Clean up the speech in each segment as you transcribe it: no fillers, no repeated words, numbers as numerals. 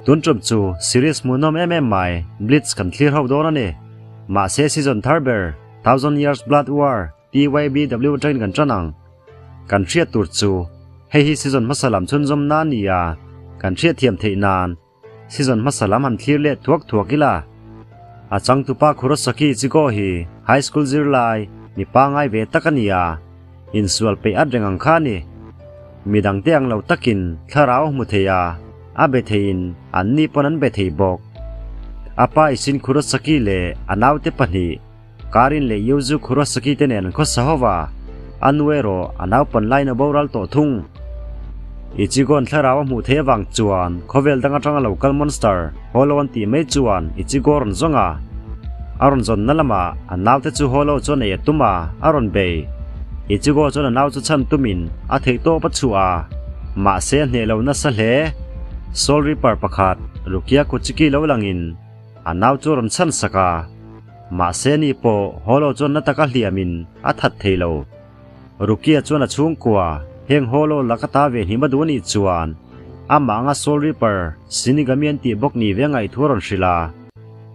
Tun tum chu series hmuhnawm em em mai Blitz kan thlir ho dawn a ni. Mahse season thar ber Thousand Years Blood War, TYBW, atangin kan tan ang. Kan hriat tur chu hei hi season hmasa lam chhunzawm na a ni a, kan hriatthiam theih nan season hmasa lam han thlir leh thuak thuak ila. A changtupa Kurosaki Ichigo hi high school zirlai mi pangai ve tak a ni a, insual peih at reng ang kha a ni. Midangte ang lo takin thlarau a hmu thei a, a be theiin anni pawn an be thei bawk. A pa Ishin Kurosaki leh a naute pahnih Karin leh Yuzu Kurosaki te nen an khawsa ho va, a nu erawh a naupan laiin a boral tawh thung. Ichigo-a'n thlarau a hmuh theih avang chuan khawvel dang atanga lo kal monster Hollow an tih mai chuan Ichigo a rawn zawng a. A rawn zawnna lamah a naute chu Hollow chuan ei a tum a, a rawn bei. Ichigo chuan a nau chu chhan tumin a theihtawp a chhuah a, mahse a hneh lo nasa hle. Soul Reaper pakhat Rukia Kuchiki lo langin a nau chu a rawn chhan sak a. Mahse ni pawh Hollow chuan na taka hliamin a that thei lo. Rukia chuan a chhungkua heng Hollow laka ta ve hnim a duh anih chuan amah anga Soul Reaper Shinigami an tih bawk ni ve ngaih thu a rawn hrilh a,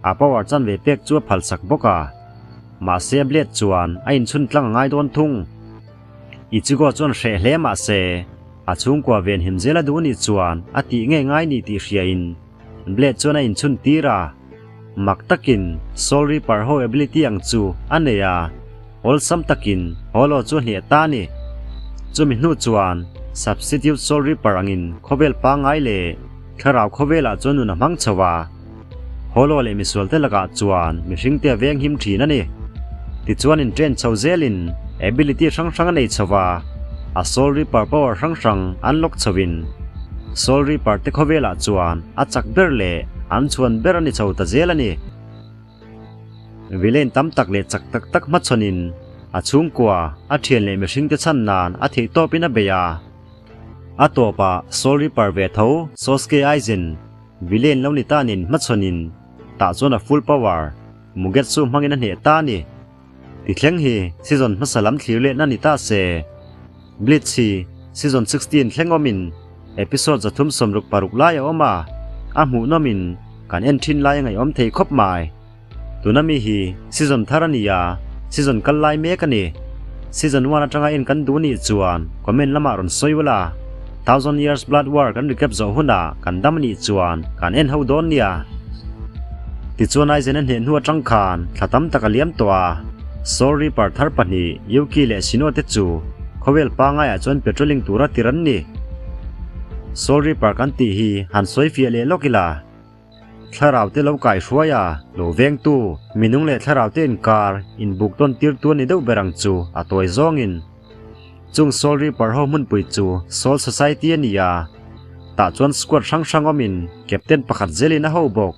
a power chanve pek chu a phalsak bawk a. Mahse Blade chuan a inchhun tlang a ngai dawn thung. Ichigo chuan hreh hle mahse a chhungkua ven him zel a duh anih chuan a tih ngei ngai ni tih hriain Blade chuan a inchhun tir a, mak takin Soul Reaper ho ability ang chu a nei a, awlsam takin Hollow chu a hneh ta a ni. Chumi hnu chuan Substitute Soul Reaper angin khawvel pangngai leh thlarau khawvelah chuan nun a hmang chho a, Hollow leh misualte lakah chuan mihringte a veng him thin a ni. Tichuan intrain chho zelin ability hrang hrang a nei chho a, a Soul Reaper power hrang hrang unlock chhoin Soul Reaper te khawvelah chuan a chak ber leh an chhuan ber a ni chho ta zel a ni. Villain tam tak leh chak tak tak hmachhawnin a chhungkua, a thian leh mihringte chhan nan a theih tawpin a bei a. A tawpah Soul Reaper ve tho Sosuke Aizen, villain lo ni tanin hmachhawnin tah chuan a full power Mugetsu hmangin a hneh ta a ni. Tithleng hi season hmasa lam thlir lehna ni ta se. Blitz hi season 16 thleng awmin episode 366 lai a awm a, a hmuhnawmin kan en thin lai a ngaihawm thei khawp mai. Tuna mi hi season thar a ni a, season kal lai mek a ni. Season one atanga en kan duh nih chuan comment lamah rawn sawi ula, Thousand Years Blood War kan recap zawh hunah kan dam anih chuan kan en ho dawn nia. Tichuan Aizen a hneh hnu atang khan thla tam tak a liam tawh a, Soul Reaper thar pahnih Yuki leh Shino te chu khawvel pangaiah chuan patrolling tura tir an ni. Soul Reaper kan tih hi han sawi fiah leh lawk ila. Thlarau te lo kai hruai a, lo vengtu, minung leh thlarau te inkar inbuk tawn tirtu a ni deuh ber ang chu a tawi zawngin. Chung Soul Reaper ho hmunpui chu Soul Society a ni a, tah chuan squad hrang hrang awmin captain pakhat zelin a ho bawk.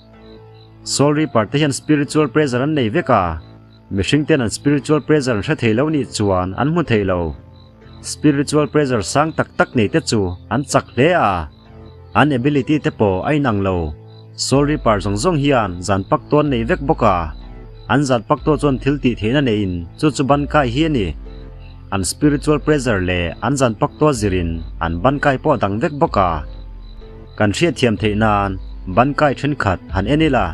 Soul Reaper te hian spiritual pressure an nei vek a, mihring ten an spiritual pressure an hre thei lo nih chuan an hmu thei lo. Spiritual pressure sang tak tak nei te chu an chak hle a, an ability te pawh a inang lo. Soul Reaper zawng zawng hian zan pak tawn nei vek bawk a, an zan pak tawh chuan thil tih theihna neiin chu chu ban kai hi a ni. An spiritual pressure leh an zan pak tawh zirin an ban kai pawh a dang vek bawk a. Kan hriatthiam theih nan ban kai thenkhat han en ila.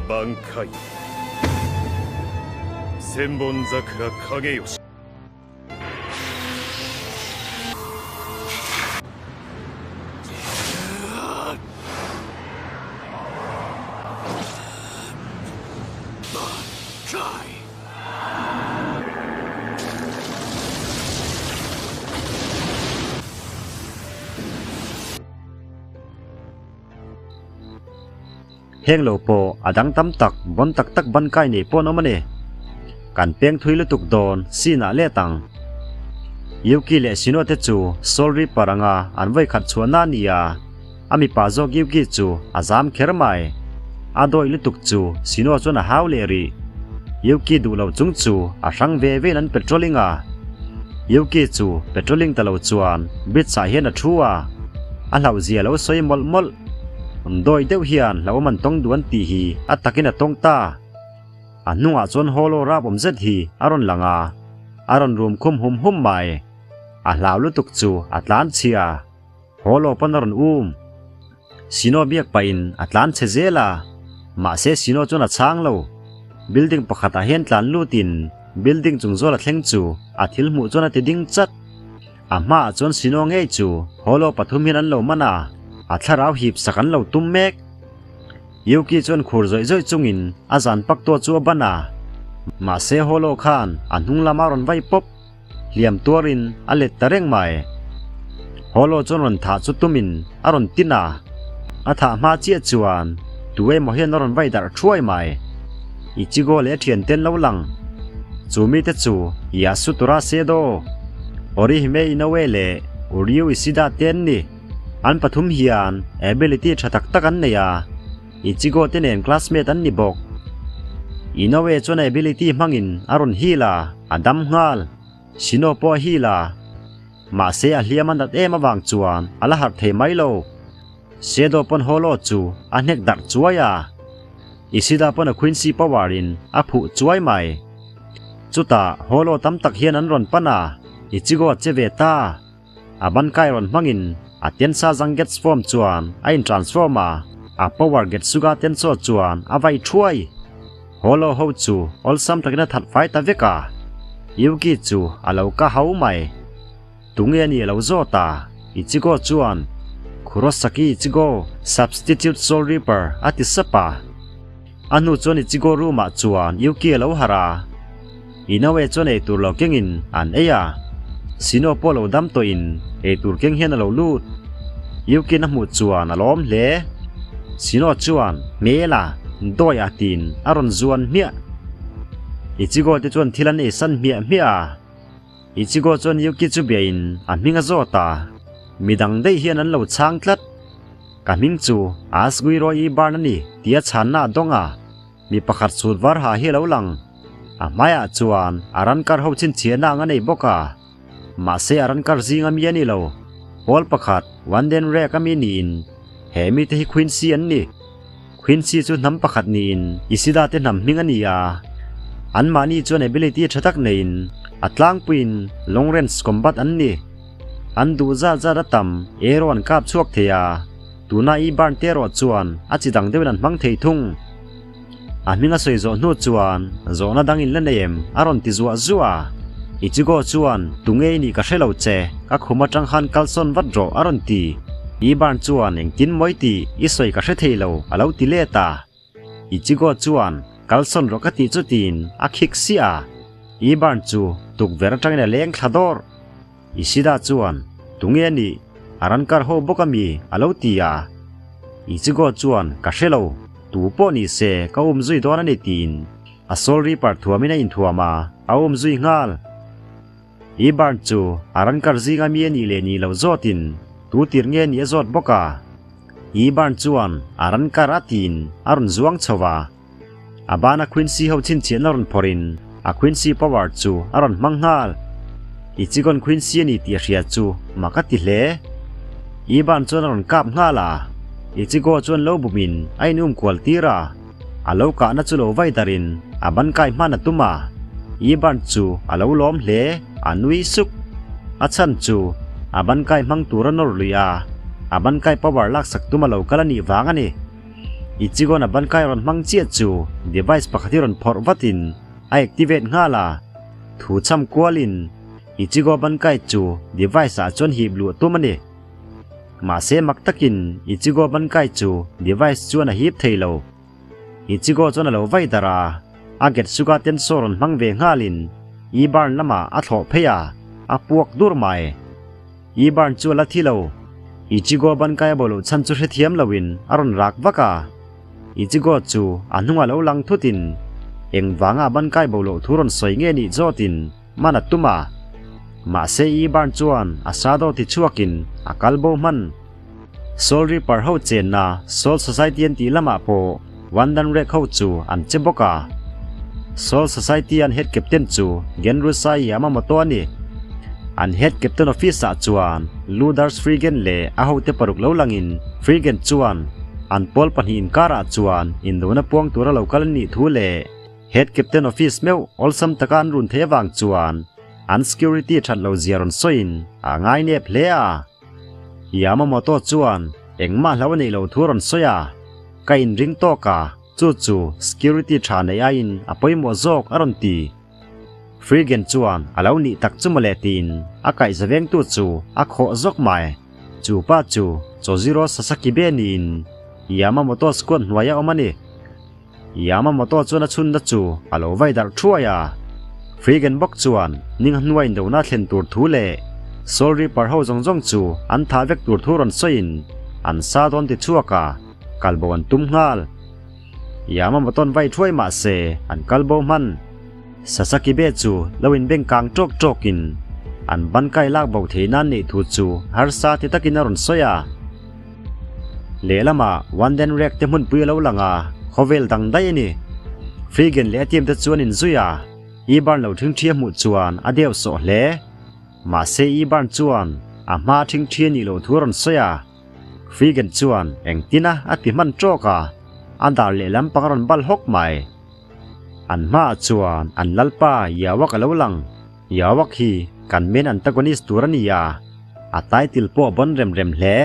Bankai Senbonzakura Kageyoshi Heng lo pawh a dang tam tak bawn tak tak ban kai nei pawh an awm a ni. Kan peng thui lutuk dawn scene ah let ang. Yuki leh Shino te chu Soul Reaper anga an vawi khat chhuahna a ni a, a mipa zawk Yuki chu a zam kher mai. A dawih lutuk chu Shino chuan a hau leh rih. Yuki duh lo chung chu a hrang ve vein an patrolling a. Yuki chu patrolling ta lo chuan bridge ah hian a thu a, a hlauhzia lo sawi mawlh mawlh. Dawi deuh hian hlauhawm an tawng duh an tih hi a takin a tawng ta. A hnungah chuan Holo rap awm zet hi a rawn lang a, a rawn rum khum hum hum mai. A hlau lutuk chu a tlan chhia. Holo pawn a rawn um. Sino biak pahin a tlan chhe zel a, mahse Sino chuan a chhang lo. Building pakhatah hian tlan lutin building chung zawl a thleng chu a thil hmuh chuan a ti ding chat. A hmaah chuan Sino ngei chu Holo pathum hian an lo man a, a thlarau hip sak an lo tum mek. Yuki chuan khur zawih zawih chungin a zan pak tuah chu a ban a, mahse Holo khan a hnung lama rawn vai pawp. Hliam tuarin a let ta reng mai. Holo chuan rawn thah chu tumin a rawn tin a, a thah hma chiah chuan tu emaw hian a rawn vai darh thuai mai. Ichigo leh a thiante an lo lang. Chu mite chu Yasutora Sedo, Orihime Inoue leh Uryu Ishida te an ni. An pathum hian ability tha tak tak an nei a, Ichigo te nen classmate an ni bawk. Inoue chuan a ability hmangin a rawn heal a, a dam nghal. Shino pawh a heal a, mahse a hliam a nat em avang chuan a la harh thei mai lo. Shadow pawn Holo chu a hnek darh chuai a, Ishida pawn a Quincy power in a phuh chuai mai. Chutah Holo tam tak hian an rawn pan a, Ichigo a che ve ta. A ban kai rawn hmangin a Tensa Zangetsu form chuan a in transform a, a power Getsuga Tenso chuan a vai thuai. Holo ho chu awlsam takin a that fai ta vek a, Yuki chu a lo ka hau mai. Tunge a nih a lo zawt a, Ichigo chuan, Kurosaki Ichigo, Substitute Soul Reaper a ti sap a. A hnu chuan Ichigo room ah chuan Yuki a lo harh a, Inoue chuan eitur lo kengin an ei a, Shino pawh lo dam tawhin eitur keng hian a lo lut. Yuki'n a hmuh chuan a lawm hle. Shino chuan, Hmela, dawi a tiin a rawn zuan hmiah. Ichigo te chuan thil an eisan hmiah hmiah a. Ichigo chuan Yuki chu biain a hming a zawt a, midang daih hian an lo chhang tlat. Ka hming chu Asguiro Ibarn a ni tia chhanna a dawng a, mi pakhat sut var ha hi a lo lang. A hmaiah chuan a rankar ho chhinchhiahna ang a nei bawk a, mahse a rankar zinga mi a ni lo. Pawl pakhat, Wanden Rek a mi niin he mite hi Quincy an ni. Quincy chu hnam pakhat niin Ishida te hnam hming a ni a, anmahni chuan ability tha tak neiin a tlangpuiin long range combat an ni. An duh zat zat a tam arrow an kap chhuak thei a, tuna i burn te erawh chuan a chi dang deuhin an hmang thei thung. A hming a sawi zawh hnu chuan zawhna dang in la nei em a rawn ti zuah zuah a, Ichigo chuan tunge i nih ka hre lo che, ka khum atang khan kalsawn vat rawh a rawn ti. Ibarn chuan engtin mawi tih i sawi ka hre thei lo a lo ti let a. Ichigo chuan kalsawn rawh ka tih chu tiin a khik siah a. Ibarn chu tukverh atangin a leng thla dawrh. Ishida chuan tunge a nih a ran kar ho bawk ami a lo ti a. Ichigo chuan ka hre lo, tu pawh ni se ka um zui dawn a ni tiin a Soul Reaper thuamin a inthuam a, a um zui nghal. Ibarn chu a ran kar zinga mi a nih leh nih loh zawtin tu tir nge nih a zawt bawk a. Ibarn chuan a ran kar a tiin a rawn zuang chho a. A bana Quincy ho chhinchhiahna rawn phawrhin a Quincy power chu a rawn hmang nghal. Ichigon Quincy a ni tih a hria chu mak a ti hle. Ibarn chuan a rawn kap nghal a. Ichigo chuan lo bumin a inum kual tir a. A lo kahna chu lo vai darin a ban kai hman a tum a, Ibarn chu a lo lawm hle, a nui suk. A chhan chu a ban kai hmang tur a nawr lui a, a ban kai power laksak tum a lo kal a nih vang a ni. Ichigon a ban kai rawn hmang chiah chu device pakhat hi rawn phawrh vatin a activate nghal a, thu cham kualin Ichigo ban kai chu device ah chuan hip luh a tum a ni. Mahse mak takin Ichigo Bankai chu device chuan a hip thei lo. Ichigo chuan a lo vai darh a, a Getsuga Tensou rawn hmang ve nghalin E-Barn lamah a thlawh phei a, a puak dur mai. E-Barn chu a la thi lo. Ichigo Bankai a bawlh chhan chu hrethiam loin a rawn rak vak a. Ichigo chu a hnungah lo lang thutin engvanga a Bankai bawlh thu rawn sawi nge nih zawtin Man a tum a, mahse Ibarn chuan a shadow ti chhuakin a kal bo hman. Soul Reaper ho chenna Soul Society an tih lamah pawh Wandan Rek ho chu an che bawk a. Soul Society an head captain chu Genrusai Yamamoto a ni. An head captain office ah chuan Ludars Frigen leh a hote paruk lo langin Frigen chuan. An pawl pahnih inkarah chuan indona puang tura lo kal an nih thu leh Head Captain Office meuh awlsam taka an run theih avang chuan an security that lo zia rawn sawiin a ngai nep hle a. Yamamoto chuan engmah hlo a neih loh thu a rawn sawi a, Ka inring tawk a, chu chu security tha neih aiin a pawimawh zawk a rawn ti. Freegan chuan a lo nih tak chu mawle tiin a kaihza vengtu chu a khawh zawk mai. Chu pa chu Chojiro Sasakibe niin Yamamoto squad hnuaia awm a ni. Yamamoto chuan a chhunna chu a lo vai darh thuai a. Freegan bawk chuan ning hnuai indona thlen tur thu leh Soul Reaper ho zawng zawng chu an thah vek tur thu rawn sawiin an sa dawn ti chhuak a, kalbo an tum nghal. Yamamoto'n vai thuai mah se an kalbo hman. Sasakibe chu lo inbeng kang tawk tawkin an ban kai lak bo theih nan neih thu chu harsa ti takin a rawn sawi a. Lehlamah Wanden Rek te hmunpui a lo lang a, khawvel dang daih a ni. Freegan leh a team te chu an inzui a, Eburn lo thingthi a hmuh chuan a deuh sawh hle. Mahse Eburn chuan a hma thingthi a nih loh thu a rawn sawi a. Freegan chuan engtin a a ti hman tawk a, a dar lehlam pang a rawn bal hawk mai. An hmaah chuan an lalpa Yawak a lo lang. Yawak hi kan main antagonist tur a ni a, a title pawh a bon rem rem hle.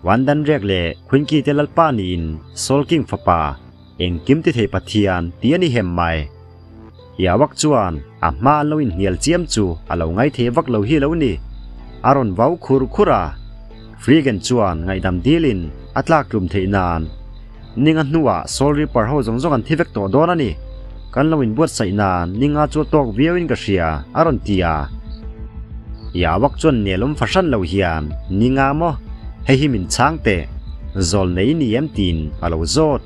Wandanriak leh Quinky te lalpa niin Soul King fapa, engkim ti thei Pathian tih a ni hem mai. Yawak chuan a hma an lo inhnial chiam chu a lo ngaithei vak lo hi lo ni. A rawn vau khur khur a. Freegan chuan ngaihdam dilin a tlak tlum theih nan Ninga hnuah Soul Reaper ho zawng zawng an thi vek tawh dawn a ni. Kan lo inbuatsaih nan ninga chu a tawk viauin ka hria, a rawn ti a. Yawak chuan nelawm fahran lo hian, Ninga maw? Hei hi min chhang teh. Zawl nei ni em tiin a lo zawt.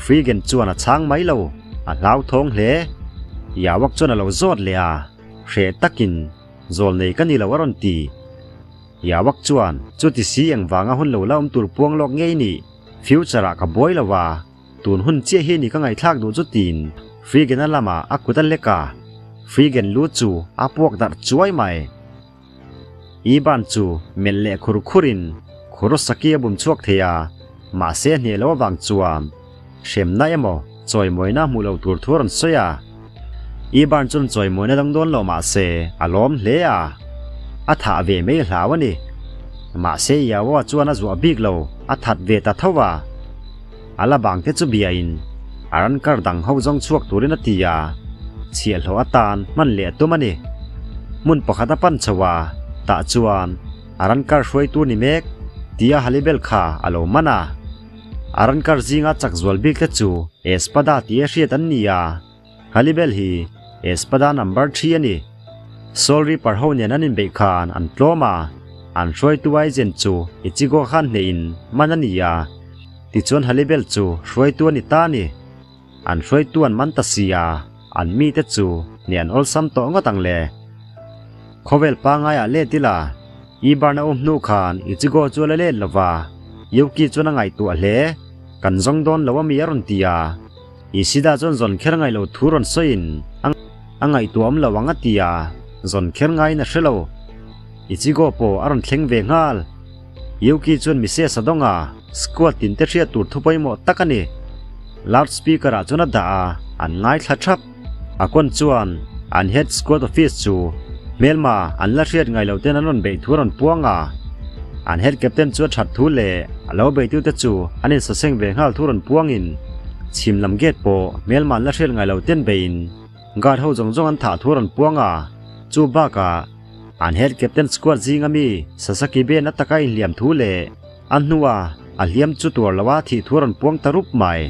Freegan chuan a chhang mai lo, a hlauthawng hle. Yawak chuan a lo zawt leh a, hreh takin, Zawl nei ka ni lo a rawn ti. Yawak chuan, Chuti si engvanga hun lo la awm tur puang lawk ngei ni? Future ah ka buai lo a, tun hun chiah hi ni ka ngaihthlak duh chu tiin Freegan-a lamah a kut a lek a, Freegan lu chu a puak darh chuai mai. Ivan chu melh leh khur khurin Kurosaki a bum chhuak thei a, mahse a hneh loh avang chuan hremna emaw chawimawina hmuh loh tur thu a rawn sawi a. Ivan chuan chawimawina dang dawn lo mahse a lawm hle a, a thah ve mai hlau a ni. Mahse Yaoa chuan a zuah bik lo, a that ve ta tho a. A la bang te chu biain a ran kar dang ho zawng chhuak turin a ti a, chhiahhlawh atan hman leh a tum a ni. Hmun pakhat a pan chho a, tah chuan a ran kar hruaitu ni mek tia Halibel kha a lo man a. A ran kar zinga chak zual bik te chu Espada tih a hriat an ni a, Halibel hi Espada number thi a ni. Soul Reaper ho nen an inbeih khan an tlawm a, an hruaitu Aizen chu Ichigo khan hnehin man a ni a, tichuan Halibel chu hruaitu a ni ta a ni. An hruaitu an man ta si a, an mite chu hneh an awlsam tawh ngawt ang le. Khawvel pangaiah let ila, Ibarn a um hnu khan Ichigo chu a la let lova, Yuki chuan a ngaihtuah hle. Kan zawng dawn lo ami a rawn ti a. Ishida chuan zawn kher ngaih lo thu rawn sawiin a ngaihtuah awm lo ang a ti a, zawn kher ngaiin a hre lo. Ichigo pawh a rawn thleng ve nghal. Yuki chuan Mises a dawng a, squad tin te hriat tur thu pawimawh tak a ni. Loud speaker ah chuan a dah a, an ngaithla thap. A kawn chuan an head squad office chu hmelma an la hriat ngai lo ten an rawn beih thu a rawn puang a. An head captain chu a that thu leh a lo beitute chu an insaseng ve nghal thu rawn puangin chhim lam gate pawh hmelma an la hriat ngai lo ten beiin guard ho zawng zawng an thah thu a rawn puang a. Chu bakah an head captain squad zinga mi Sasaki Ben a taka inhliam thu leh a hnua a hliam chu tuar loa thih thu a rawn puang ta rup mai.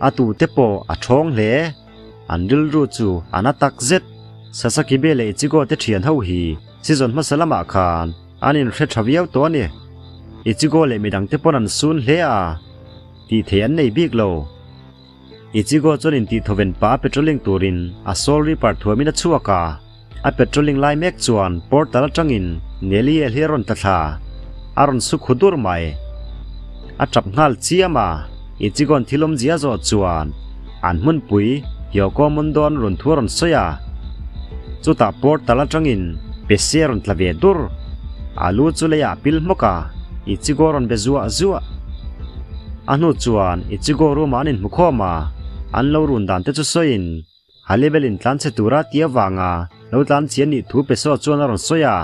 A tute pawh a ṭhawng hle. An rilru chu a na tak zet. Sasakibe leh Ichigo te ṭhian ho hi season hmasa lamah khan an inhre ṭha viau tawh a ni. Ichigo leh midangte pawn an sun hle a, tih theih an nei bik lo. Ichigo chuan intihthawen pah a patrolling turin a Soul Reaper thuamin a chhuak a. A patrolling lai mek chuan portal atangin Nellie hi a rawn tla thla, a rawn su khu dur mai. A tap nghal chiam a, Ichigon thil awmzia zawh chuan an hmunpui Hyoko Mundo an rawn thu a rawn sawi a. Chutah portal atangin Pessi a rawn tla ve dur. A lu chu leiah a pil hmawk a, Ichigo a rawn be zuah zuah. A hnu chuan Ichigo room ah an inhmu khawm a, an lo run dan te chu sawiin Halibel in tlan chhe tura ti avanga lo tlan chian nih thu Pessoa chuan a rawn sawi a,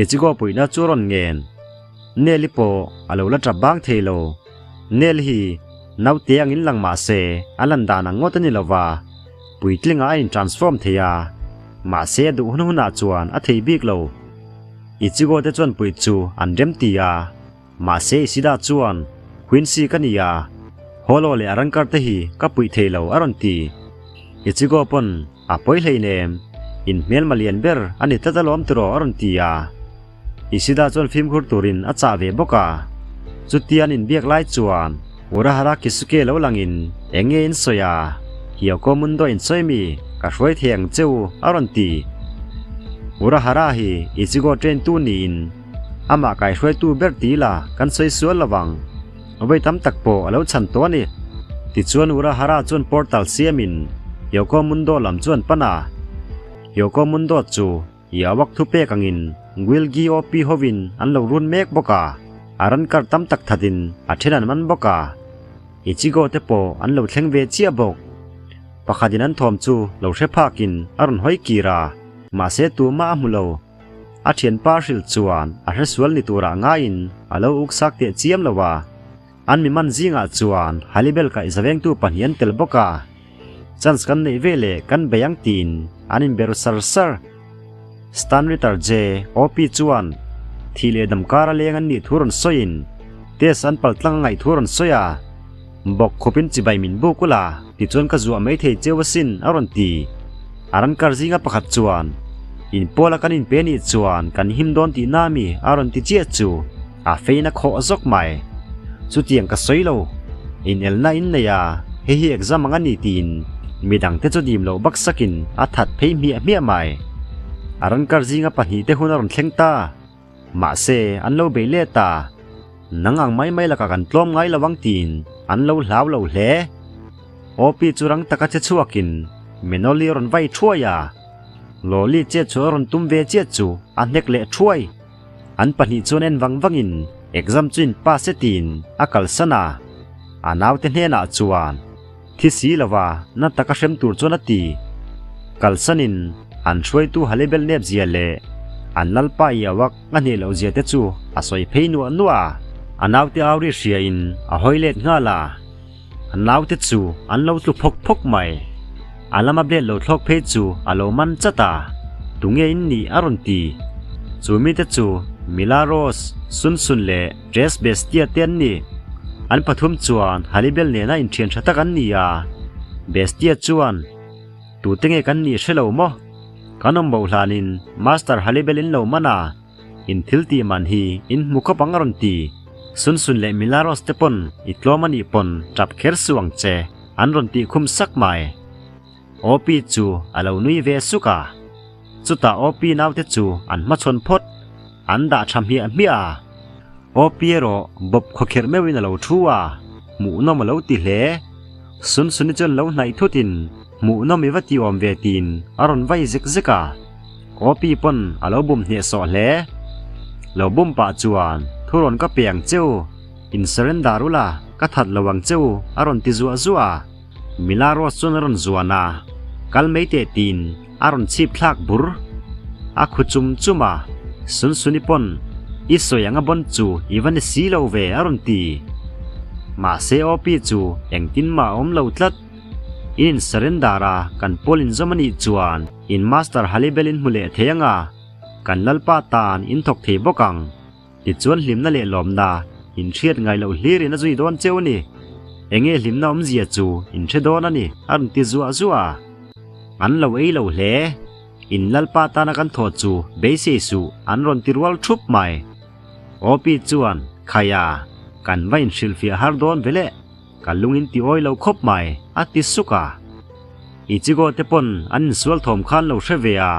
Ichigo puihna chu a rawn ngen. Nel-i pawh a lo la tap bang thei lo. Nel hi naute angin lang mah se a lan dan ang ngawt a ni lo va, puitlingah a in transform thei a, mahse a duh hun hunah chuan a thei bik lo. Ichigo te chuan puih chu an rem ti a. Mahse Isida chuan, Quincy ka ni a, Holo leh Arrancar te hi ka puih thei lo a rawn ti. Ichigo pawn a pawi hleinem, in hmelma lian ber a ni tlat alawm tiraw a rawn ti a. Isida chuan fimkhur turin a chah ve bawk a. Chutia an inbiak lai chuan Urahara Kisuke lo langin eng nge in sawi a, Hiyoko Mundo in sawi mi, ka hruai thei ang che u a rawn ti. Urahara hi Ichigo train tu niin Amah kaihruaitu ber ti la kan sawi sual lo vang. Vawi tam tak pawh a lo chhan tawh a ni. Tichuan Urahara chuan portal siamin Yoko Mundo lam chu an pan a. Yoko Mundo chu Yawak thupek angin Guild GOP hovin an lo run mek bawk a, a ran kar tam tak thatin a then an man bawk a. Ichigo te pawh an lo thleng ve chiah bawk. Pakhatin an thawm chu lo hre phakin a rawn hawi kir a, mahse tumah a hmu lo. A thianpa hrilh chuan a hresual ni turah ngaiin a lo uk sak teh chiam lo a. An mi man zingah chuan Halibel kaih zavengtu pahnih an tel bawk a. Chance kan neih ve leh kan bei ang tiin an inberu sar sar. Stanritter JOP chuan thih leh dam kara leng an nih thu rawn sawiin test an pal tlang a ngaih thu rawn sawi a. Bawk khawpin chibai min buk ula tichuan ka zuah mai thei cheu asin a rawn ti. A ran kar zinga pakhat chuan, In pawla kan inpe nih chuan kan him dawn tih na mi a rawn ti chiah chu a fein a khawh zawk mai. Chutiang ka sawi lo. Inelna in nei a, hei hi exam ang a ni tiin midangte chu dim loh baksakin a that phei hmiah hmiah mai. A ran kar zinga pahnihte hun a rawn thleng ta. Mahse, an lo bei let a, Nang ang mai mai lakah kan tlawm ngai lo ang tiin an lo hlau lo hle. Opi chu rang taka che chhuakin Menoli a rawn vai thuai a, Lawli chet chu a rawn tum ve chiah chu a hnek leh thuai. An pahnih chuan en vang vangin exam chu in pass e tiin a kalsan a, a naute hnenah chuan thi si lova na taka hrem tur chuan a ti. Kalsanin an hruaitu Halibel nep zia leh an lalpa i awak a hneh loh zia te chu a sawi phei nuah nuah a. A naute au ri hriain a hawi let nghal a, a naute chu an lo tlu phawk phawk mai. A lama blet lo thlawk phei chu a lo man chat a, Tunge in nih a rawn ti. Chu mite chu Mila Rose, Sun Sun leh Tres Bestia te an ni. An pathum chuan Halibel nena inthian tha tak an ni a. Bestia chuan, Tute nge kan nih hre lo maw? Kan awm bo hlanin Master Halibel in lo man a, in thil tih man hi in hmu khawp ang a rawn ti. Sun Sun leh Milaros te pawn i tlawm a nih pawn tap kher suh ang che, an rawn tih khum sak mai. Opi chu a lo nui ve suk a. Chutah Opi naute chu an hmachhawn phawt. An dah tha hmiah hmiah a. Opi erawh bawp khawkherh meuhin a lo thu a, hmuhnawm a lo ti hle. Sun Suni chuan lo hnaih thutin hmuhnawm i va ti awm ve tiin a rawn vai zek zek a. Opi pawn a lo bum hnehsawh hle. Lo bum pah chuan thu rawn ka pe ang cheu, in surrender ula ka that lo ang cheu a rawn ti zuah zuah a. Mila Rose chuan a rawn zuan a, kal mai teh tiin a rawn chhip thlak bur. A khu chum chum a, Sun Suni pawn i sawi anga bawn chu i va ni si lo ve a rawn ti. Mahse OP chu engtin mah a awm lo tlat. In in surrender a kan pawl inzawm a nih chuan in Master Halibel in hmu leh thei anga kan Lalpa tan in thawk thei bawk ang. Tichuan hlimna leh lawmna in hriat ngai loh hlirin a zui dawn cheu a ni. Enge hlimna awmzia chu in hre dawn a ni, a rawn ti zuah zuah a. An lo ei lo hle. In Lalpa tana kan thaw chu beisei suh an rawn ti rual thup mai. Opi chuan, Khaia, kan va inhrilhfiah har dawn ve le, ka lung in ti awi lo khawp mai, a ti suk a. Ichigo te pawn an insual thawm khan lo hre ve a,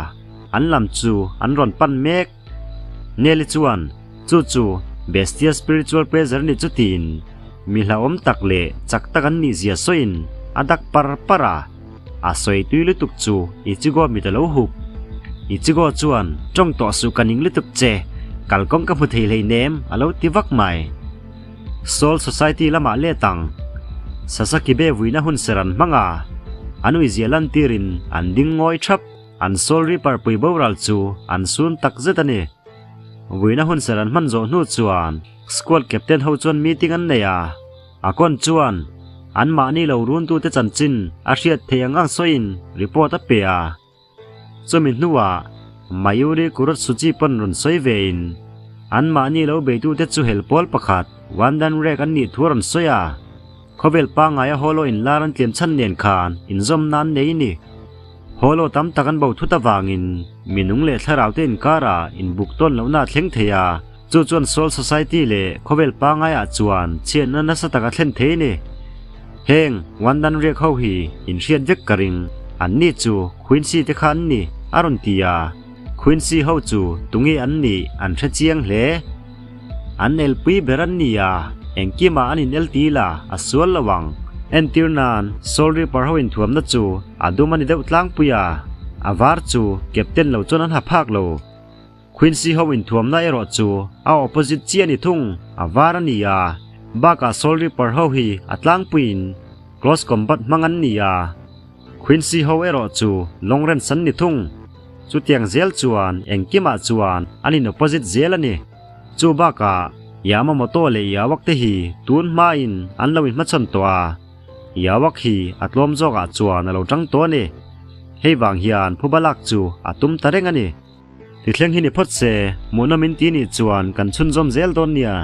an lam chu an rawn pan mek. Nelly chuan, Chu chu Bestia spiritual pressure ni chu tiin mi hlauhawm tak leh chak tak an nih zia sawiin a dak par par a. A sawi tui lutuk chu Ichigo mit a lo hup. Ichigo chuan, Tawng tawh suh ka ning lutuk che, kalkawng ka hmu thei hleinem a lo ti vak mai. Soul Society lamah let ang. Sasaki be vuina hun ser an hmang a, an uizia lantirin an ding ngawi thap. An Soul Reaper pui boral chu an sun tak zet a ni. Vuina hun ser an hman zawh hnu chuan Squad Captain ho chuan meeting an nei a, Akon chuan anmahni lo runtute chanchin a hriat theih ang ang sawiin report a pe a. Chumi hnuah Mayuri Kurotsuchi pawn rawn sawi vein anmahni lo beitute chu hel pawl pakhat Wandan Rek an nih thu a rawn sawi a. Khawvel pangngaia Holo inlar an tlem chhan nen khan inzawmna an nei ni. Holo tam tak an bo thut avangin minung leh thlarau te inkarah inbuk tawn lohna a thleng thei a, chu chuan Soul Society leh khawvel pangngaiah chuan chhiatna nasa tak a thlen thei ni. Heng Wandan riak ho hi inhriat vek ka ring, anni chu Quincy te kha an ni, a rawn ti a. Quincy ho chu tunge an nih an hre chiang hle. An elpui ber an ni a, engkimah an inel ti la, a sual lo ang. Entir nan, Soul Reaper ho inthuamna chu a dum a ni deuh tlangpui a, a var chu Captain lo chuan an ha phak lo. Quincy ho inthuamna erawh chu a opposite chiah a ni thung, a var a ni a, bakah Soul Reaper ho hi a tlangpuiin close combat hmang an ni a, Quincy ho erawh chu long range an ni thung. Chutiang zel chuan engkimah chuan an in opposite zel a ni. Chu bakah Yamamoto leh Yawak te hi tun hmain an lo inhmachhawn tawh a, Yawak hi a tlawm zawkah chuan a lo tang tawh a ni. Hei vang hian phuba lak chu a tum ta reng a ni. Tithleng hi ni phawt se, hmuhnawm in ti nih chuan kan chhunzawm zel dawn nia.